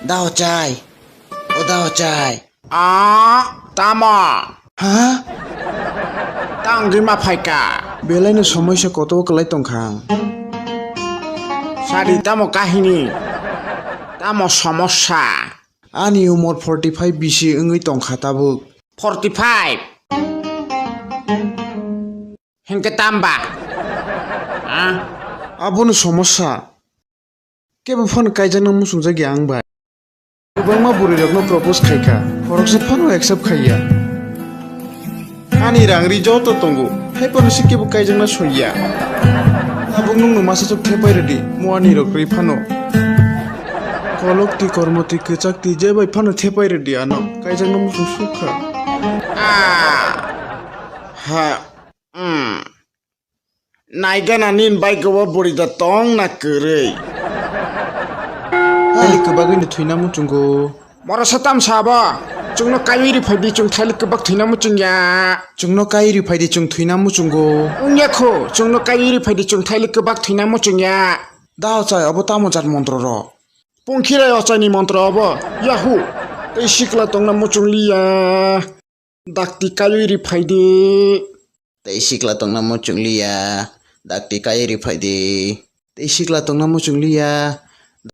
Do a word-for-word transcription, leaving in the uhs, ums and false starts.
Da ochai. O da ochai. Ah, tamo? Ha? Tang gima phaika. Belai no somoisa koto kwlai tongkha ang. Sadi tamo kahini? Tamo somosya? Ani umor forty five bisi wngwi tongkha tabuk. Forty five? Hingke tamba? Ah? Abono somosya. Kebo phano kaijakna muchungjak ya ang bai. Kwbangma bwrwirokno propose khaikha, khoroksa phano accept khaiya. Ani rang ri joto tongo, hai phano se kebo kaijakna soiya. Tabuk nwngno masa chuk thepai rwdi, muani rok ri phano. Kolok ti kormo ti kwchak ti je bai phano thepai rwdi ano, kaijakna muchung sukha. Ah, ha, mm. Naigana nin bai gobo buri da tong na kwrwi. Thailik kwbagwi no thwina muchungo. Borok sa tam sabo. Chwngno kaiwi ri phaidi chwng thailik kwbak thwina muchungya. Chwngno kaiwi ri phaidi chwng thwina muchungo. Wngya kho, chwngno kaiwi ri phaidi chwng thailik kwbak thwina muchungya. Da ochai obo tamo jat montro ro? Pungkhirai ochaini montro obo. Yahu. Tei sikla tongna muchungliya. Dakti kaiwi ri phaidi. Tei sikla tongna muchungliya. Dakti kaiwi ri phaidi. Tei sikla tongna muchungliya.